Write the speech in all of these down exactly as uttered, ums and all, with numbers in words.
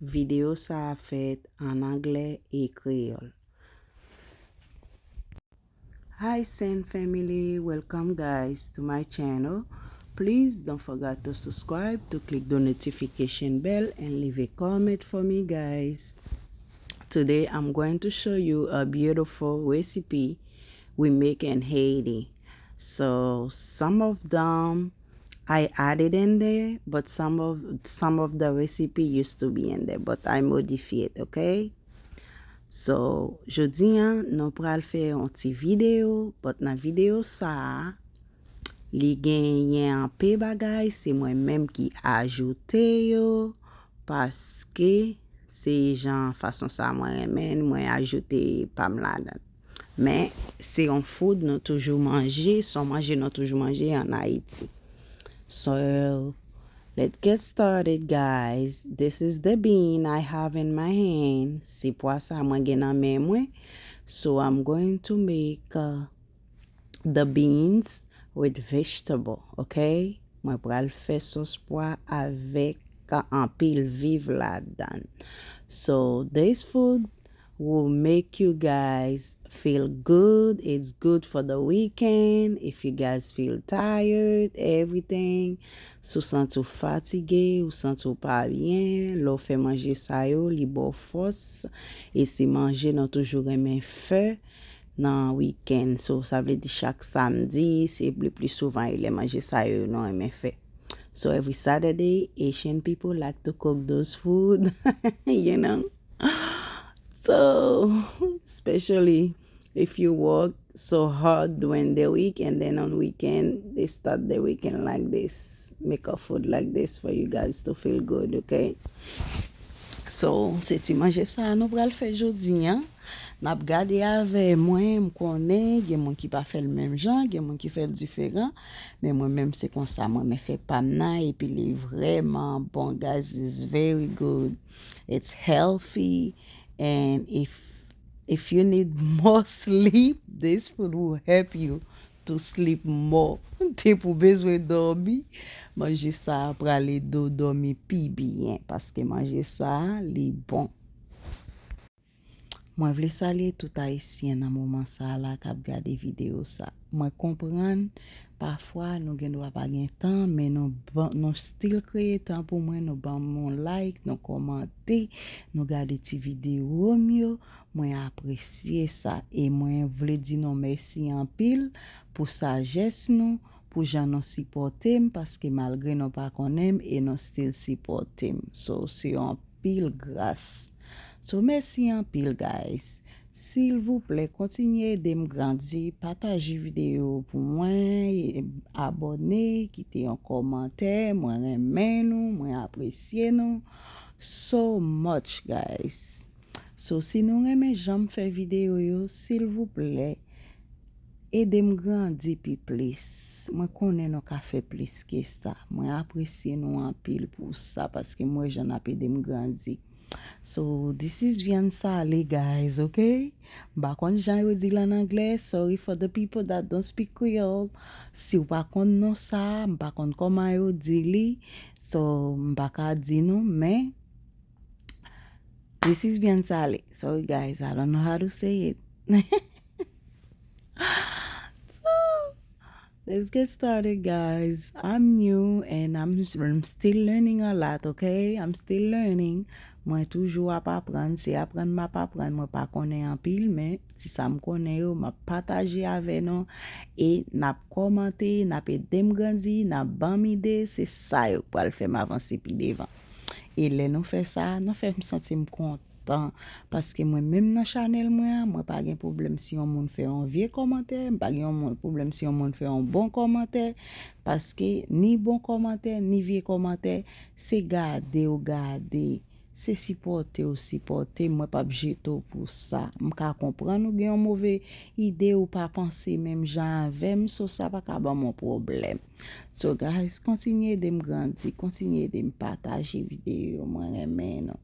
Videyo sa a fèt an anglè e kreyòl. Hi Sen family, welcome guys to my channel. Please don't forget to subscribe, to click the notification bell and leave a comment for me guys. Today I'm going to show you a beautiful recipe we make in Haiti. So some of them I added in there, but some of some of the recipe used to be in there, but I modify it, okay? So, jodi a, nou pral fè yon ti videyo, but nan videyo sa a, li genyen anpe bagay, se mwen menm ki ajoute yo, paske se jan fason sa mwen renmen, mwen ajoute pa m ladan. Men, se yon food nou toujou manje, se yon manje nou toujou manje an Ayiti. So, let's get started, guys. This is the bean I have in my hand. Se pwa sa mwen gen nan men mwen. So, I'm going to make uh, the beans with vegetable, okay? Mwen pral fè sòs pwa avèk anpil viv ladan. So, this food will make you guys feel good. It's good for the weekend. If you guys feel tired, everything. Si w santi w fatige, ou santi w pa byen, lè w fè manje sa yo, li ba w fòs. E se manje nou toujou renmen fè nan wikenn. So, sa vle di chak samdi, se le pli souvan e lè manje sa yo nou renmen fè. So, every Saturday, Haitian people like to cook those food, you know. So, especially if you work so hard during the week and then on weekend, they start the weekend like this. Make a food like this for you guys to feel good, okay? So, se ti manje sa a nou pral fè jodi a. N ap gade avè mwen, m konnen gen moun ki pa fè l menm jan, gen moun ki fè l diferan, men mwen menm se konsa mwen men fè pa m nan, epi li vrèman bon, guys, it's very good, it's healthy, and if if you need more sleep, this food will help you to sleep more. Depi w bezwen dòmi, manje sa a pral ede w dòmi pi byen, paske manje sa a, li bon. Mwen vle salye tout Ayisyen nan moman sa a la k ap gade videyo sa. Mwen konprann, pafwa nou gen dwa pa gen tan, men nou ban, nou still kreye tan pou mwen, nou ban m yon like, nou kòmante, nou gade ti videyo m yo, mwen apresye sa. E mwen vle di nou mèsi anpil pou sajès nou, pou jan nou sipòte m, paske malgre nou pa konnen m e nou still sipòte m. So, se yon anpil gras. So, mèsi anpil, guys. Silvouplè, kontinye ede m grandi, pataje videyo pou mwen, e abòne, kite yon kòmantè, mwen renmen nou, mwen apresye nou so much, guys. So, si nou renmen jan m fè videyo yo, silvouplè, ede m grandi pi plis. Mwen konnen nou ka fè plis ke sa. Mwen apresye nou anpil pou sa, paske m wè jan n ap ede m grandi. So, this is vyann sale, guys, ok? M pa konn jan yo di l an anglè. Sorry for the people that don't speak Creole. Si w pa konn non sa, m pa konn kòman yo di li. So, m pa ka di nou, men this is vyann sale. Sorry, guys, I don't know how to say it. So, let's get started, guys. I'm new and I'm, I'm still learning a lot, okay? I'm still learning. Mwen toujou ap aprann, se aprann m ap aprann. Mwen pa konnen anpil, men ti sa m konnen yo, m ap pataje avè nou. E n ap kòmante, n ap ede m grandi, n ap ban m ide. Se sa yo k pral fè m avanse pi devan. E lè nou fè sa, nou fè m santi m kontan. Paske mwen menm nan chanèl mwen an, mwen pa gen pwoblèm si yon moun fè yon vye kòmantè, m pa gen yon moun, pwoblèm si yon moun fè yon bon kòmantè. Paske ni bon kòmantè, ni vye kòmantè, se gade w gade. Se sipòte w sipòte, mwen p ap jete w pou sa. M ka konprann ou gen yon move ide, ou pa panse menm jan avè m, so sa pa ka ban m yon pwoblèm. So, guys, kontinye ede m grandi, kontinye ede m pataje videyo yo, mwen renmen nou.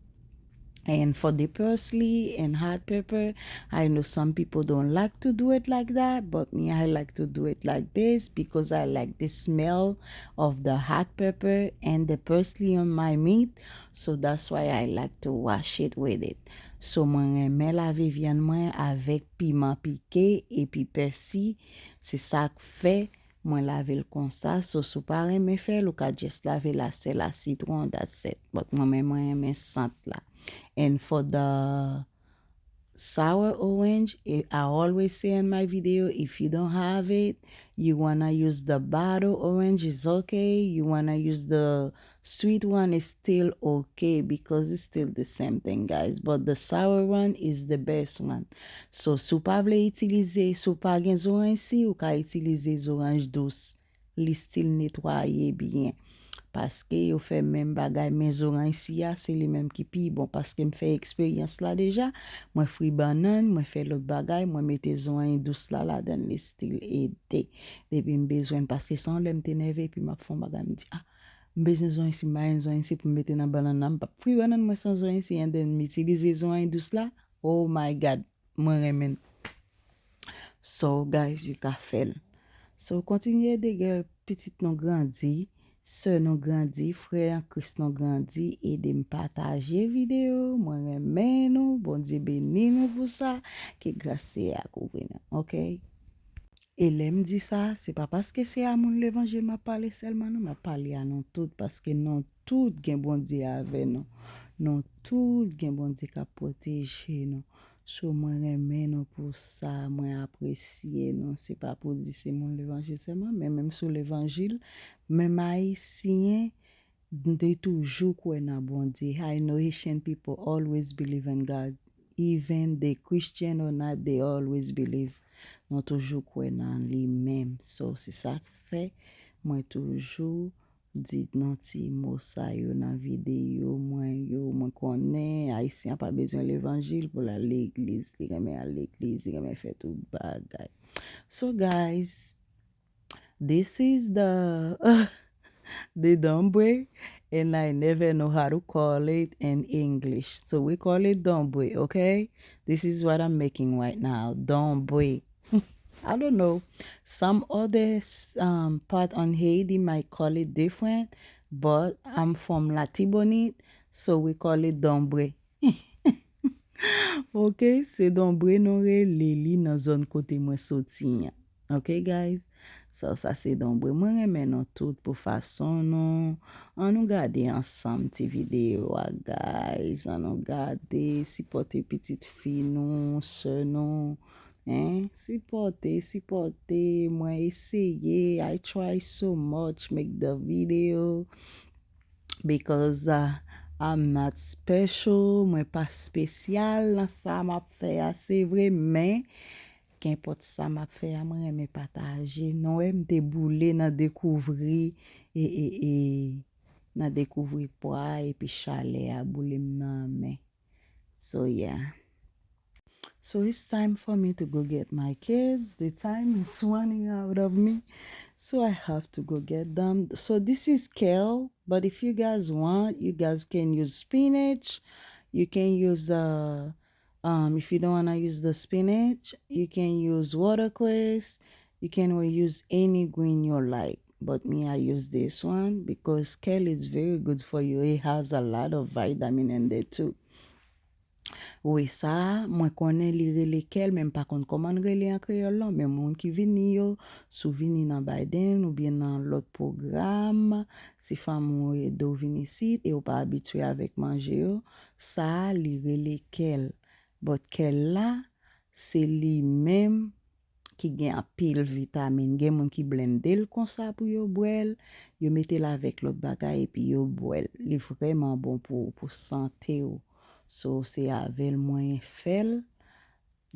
And for the parsley and hot pepper, I know some people don't like to do it like that, but me, I like to do it like this because I like the smell of the hot pepper and the parsley on my meat. So that's why I like to wash it with it. So mwen renmen lave vyann mwen avèk piman pike epi pèsi. Se sa k fè mwen lave l konsa. So si w pa renmen fè l, ou ka just lave l a sèl, a sitwon, that's it. But mwen menm, mwen renmen sant la. And for the sour orange, I always say in my video, if you don't have it, you wanna use the bottle orange, is okay. You wanna use the sweet one, is still okay because it's still the same thing, guys. But the sour one is the best one. So si w pa vle itilize, si w pa gen zoranj si, ou ka itilize zoranj dous. Li still netwaye byen. Paske yo fè menm bagay, men zoranj si a, se li menm ki pi bon. Paske m fè eksperyans la deja, mwen fri bannann, mwen fè lòt bagay, mwen mete zoranj dous la ladan, li still ede. Depi m bezwen, paske se yon lè m te nève, epi m ap fè yon bagay, m di, ah, m bezwen zoranj si, m pa gen zoranj si pou m mete nan bannann nan, m p ap fri bannann mwen san zoranj si, and then m itilize zoranj dous la, oh my God, mwen renmen l. So, guys, you ka fè l. So, kontinye ede gèl pitit nou grandi, sè nou grandi, frè an Kris nou grandi, ede m pataje videyo, mwen renmen nou, Bondye beni nou pou sa, ke gras Seyè a kouvri nou, ok? E lè m di sa, se pa paske se a moun levanjil m ap pale sèlman, non, m ap pale a nou tout, paske nou tout gen Bondye avè nou. Nou tout gen Bondye k ap pwoteje nou. So, mwen renmen nou pou sa, mwen apresye nou. Se pa pou di se moun levanjil sèlman, men menm sou levanjil, menm Ayisyen, m te toujou kwè nan Bondye. I know Haitian people always believe in God. Even they Christian or not, they always believe. Nou toujou kwè nan li menm. So, se sa k fè mwen toujou di non ti mo sa yo nan videyo mwen yo. Mwen konnen Ayisyen an pa bezwen levanjil pou l al legliz. Li renmen al legliz, li renmen fè tout bagay. So, guys, this is the the donbwe, and I never know how to call it in English. So we call it donbwe, okay? This is what I'm making right now, donbwe. I don't know. Some other um, part on Haiti might call it different, but I'm from Latibonite, so we call it donbwe. Ok, se donbwe nou rele li nan zòn kote mwen soti an. Ok, guys? So, sa se donbwe. Mwen renmen nou tout pou fason nou. An nou gade ansanm ti videyo a, guys. An nou gade, sipòte pitit fi nou, sè nou. Hein? Sipòte, sipòte. Mwen eseye. I try so much make the video because uh, I'm not special. Mwen pa espesyal nan sa m ap fè a, se vre, men kenpòt sa m ap fè a, mwen renmen pataje. Nou wè, m te boule nan dekouvri e, e, e, nan dekouvri pwa epi chalè a boule m nan men. So, yeah. So it's time for me to go get my kids. The time is running out of me. So I have to go get them. So this is kale, but if you guys want, you guys can use spinach. You can use uh um if you don't want to use the spinach, you can use watercress. You can use any green you like. But me, I use this one because kale is very good for you. It has a lot of vitamin in there too. Wi, sa a, mwen konnen li rele kèl, men m pa konn kòman n rele an kreyòl non. Men moun ki vini yo, si w vini nan Biden oubyen nan lòt pwogram, si fanmi w ede w vin isit e w pa abitye avèk manje yo, sa a, li rele kèl. But kèl la, se li menm ki gen anpil vitamin. Gen moun ki blende l konsa pou yo bwè l, yo mete l avèk lòt bagay epi yo bwè l. Li vrèman bon pou, pou sante w. So, se avè l mwen fè l.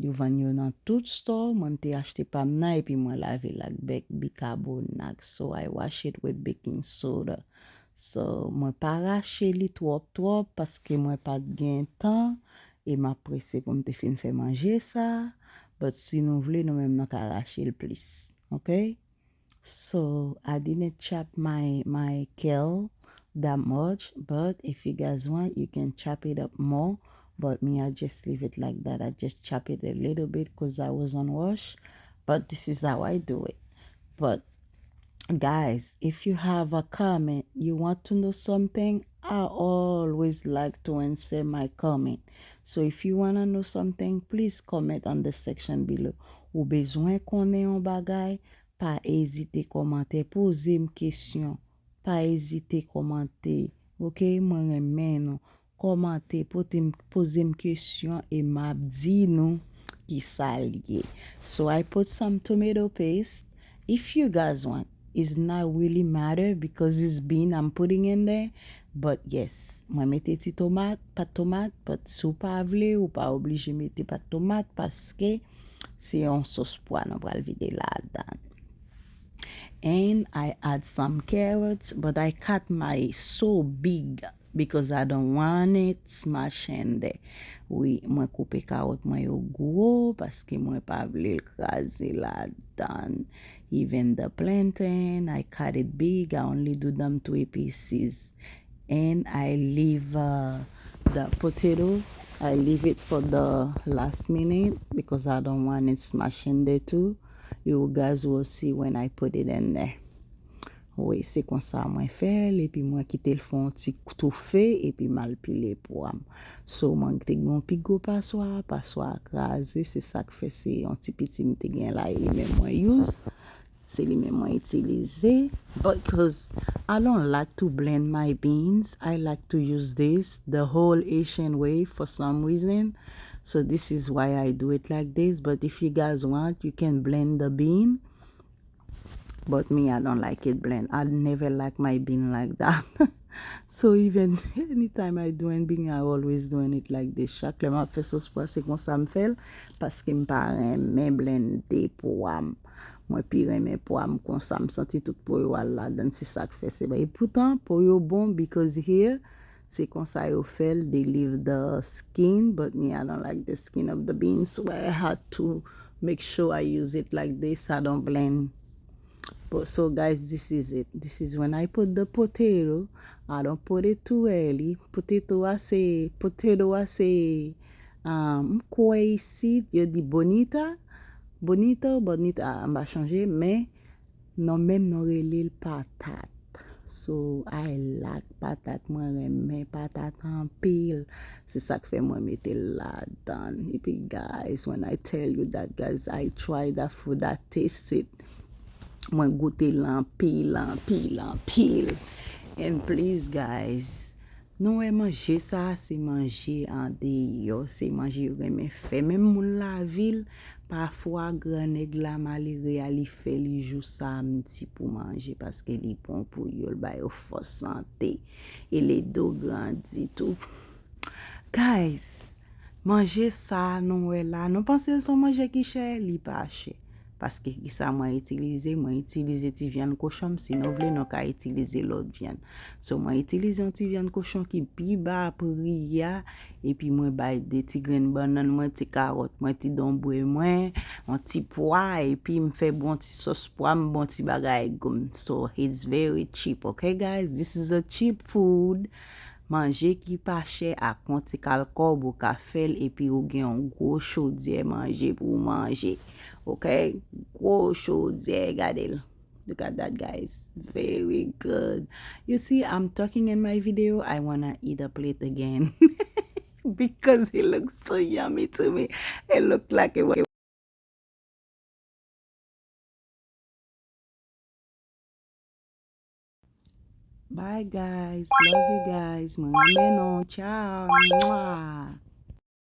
Yo vann yo nan tout store. Mwen, m te achte pa m nan epi mwen lave l ak bèk bikabonat. So, I wash it with baking soda. So, mwen pa rache li twòp, twòp, paske mwen pa t gen tan e m ap prese pou m te fin fè manje sa. But si nou vle, nou menm nou ka rache l plis. Ok? So, I didn't chop my, my kale that much, but if you guys want, you can chop it up more But me, I just leave it like that. I just chop it a little bit because I was on rush. But this is how I do it. But guys, if you have a comment, you want to know something, I always like to answer my comment. So if you want to know something, please comment on the section below. Ou bezwen konnen yon bagay, pa ezite kòmante, poze m kesyon. Pa ezite kòmante. Ok, mwen renmen nou. Kòmante, pote m, poze m kesyon e m ap di nou ki sa l ye. So I put some tomato paste. If you guys want, it's not really matter because it's bean I'm putting in there. But yes, mwen mete ti tomat, pat tomat, but si w pa vle, ou pa oblije mete pat tomat paske se yon sòs pwa nou pral vide ladan. And I add some carrots, but I cut my so big because I don't want it smash in there. Wi, mwen koupe kawòt mwen yo gwo paske mwen pa vle l kraze ladan. Even the plantain, I cut it big. I only do them three pieces. And I leave uh, the potato, I leave it for the last minute because I don't want it smash in there too. You guys will see when I put it in there. Wi, se konsa mwen fè l, epi mwen kite l fè yon ti toufe, epi m al pile pwa m. So, mwen te gen yon pi gwo paswa, paswa a kraze, se sa k fè se yon ti piti m te gen la, e li menm mwen use. Se li menm mwen itilize. Because I don't like to blend my beans. I like to use this the whole Haitian way for some reason. So this is why I do it like this. But if you guys want, you can blend the bean. But me, I don't like it blend. I never like my bean like that. So even anytime I doing bean, I always doing it like this. Chak lè m ap fè sòs pwa, se konsa m fè l, paske m pa renmen blende pwa m. Mwen pi renmen pwa m konsa, m santi tout po yo al ladan, se sa k fè se ba. E poutan, po yo bon, because here, se konsa yo fè l, they leave the skin, but me, I don't like the skin of the beans, so I had to make sure I use it like this, I don't blend. But so guys, this is it. This is when I put the potato. I don't put it too early. Potato a se, potato a se, um, m kwè isit yo di bonita. Bonita, bonita, ah, m pa chanje, men non menm nou rele l patat. So, I like patat. Mwen renmen patat anpil. Se sa k fè mwen mete l ladan. Epi, guys, when I tell you that, guys, I try that food, I taste it. Mwen goute l anpil, anpil, anpil. And please, guys, nou wè manje sa, se manje andeyò, se manje yo renmen fè. Menm moun lavil, pafwa, gran nèg la, malere a, li fè li jou samdi pou manje, paske li bon pou yo, l ba yo fòs, sante, e ledo grandi tou. Guys, manje sa nou wè la, nou panse l se yon manje ki chè? Li pa chè. Paske ki sa mwen itilize? Mwen itilize ti vyann kochon m. Si nou vle, nou ka itilize lòt vyann. So, mwen itilize yon ti vyann kochon ki pi ba pri a. Epi mwen bay de ti grenn bannann mwen, ti kawòt mwen, ti donbwe mwen, yon ti pwa. Epi m fè bon ti sòs pwa m, bon ti bagay gou m. So, it's very cheap, okay, guys? This is a cheap food. Manje ki pa chè ak yon ti kalkòb ou ka fè l epi ou gen yon gwo chodyè manje pou w manje. Ok? Gwo chodyè, gade l. Look at that, guys. Very good. You see, I'm talking in my video, I wanna eat a plate again. Because it looks so yummy to me. It looked like it was. Bye, guys. Love you guys. Mwen renmen nou. Ciao. Mwah.